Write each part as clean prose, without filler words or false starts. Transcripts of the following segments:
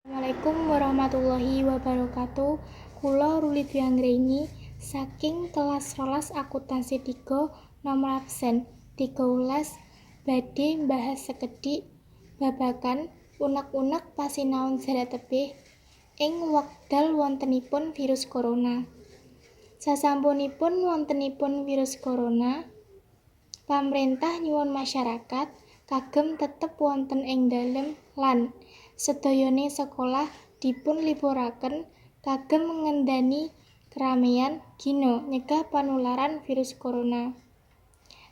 Assalamualaikum warahmatullahi wabarakatuh. Kula Ruli Dwi Anggraini saking kelas 12 akuntansi 3 nomor absen 13 badhe mbahas sekedhik babagan unek-unek pasinaon jarak tebih ing wekdal wontenipun virus corona. Sasampunipun wontenipun virus corona, pamrentah nyuwun masyarakat kagem tetep wonten ing dalem lan sedayane sekolah dipun liburaken kagem ngendani keramaian gina nyegah panularan virus corona.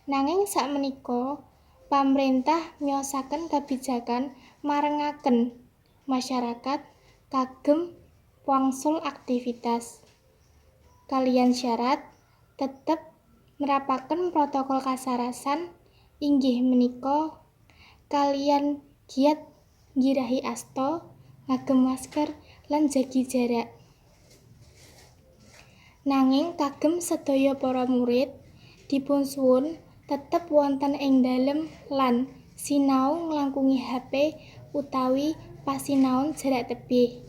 Nanging sakmenika pamrentah miyosaken kebijakan marengaken masyarakat kagem wangsul aktivitas kaliyan syarat tetep nerapaken protokol kasarasan, inggih menika kaliyan giat nggirahi asta, ngagem masker, lan jagi jarak. Nanging kagem sedaya para murid dipunsuwun tetep wonten ing dalem lan sinau nglangkungi HP utawi pasinaon jarak tebih.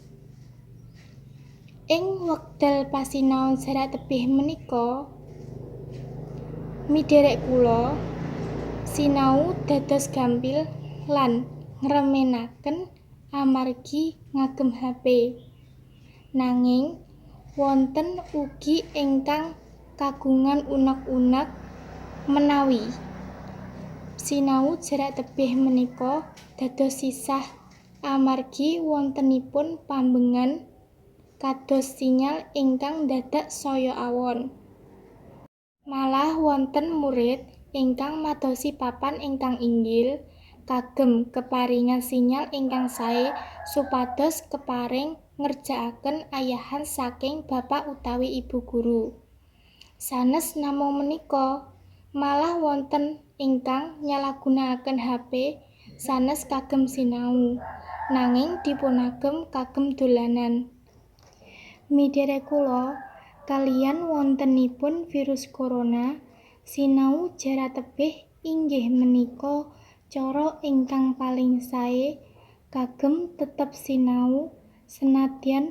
Ing wekdal pasinaon jarak tebih menika, midherek kula sinau dados gampil lan ngremenaken amargi ngagem HP. Nanging wonten ugi ingkang kagungan unek-unek menawi sinau jarak tebih menika dados sisah amargi wontenipun pambengan kados sinyal ingkang dadak saya awon. Malah wonten murid ingkang madosi papan ingkang inggil kagem keparingan sinyal ingkang sae supados kepareng ngerjakaken ayahan saking bapak utawi ibu guru. Sanes namung menika, malah wonten ingkang nyalahgunakaken HP sanes kagem sinau, nanging dipunagem kagem dolanan. Midherek kula, kaliyan wontenipun virus corona, sinau jarak tebih inggih menika cara ingkang paling sae kagem tetep sinau senadyan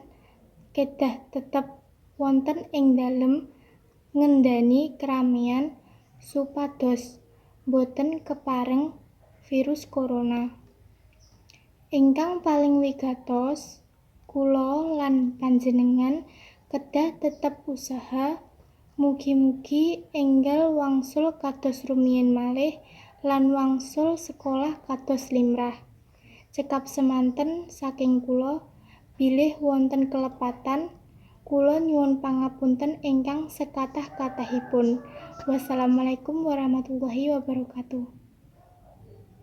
kedah tetep wonten ing dalem ngendani keramaian supados boten kepareng virus corona. Ingkang paling wigatos, kula lan panjenengan kedah tetep usaha, mugi-mugi enggal wangsul kados rumiyin malih lan wangsul sekolah kados limrah. Cekap semanten saking kula, bilih wonten kelepatan, kula nyuwun pangapunten ingkang sekathah-kathahipun. Wassalamualaikum warahmatullahi wabarakatuh.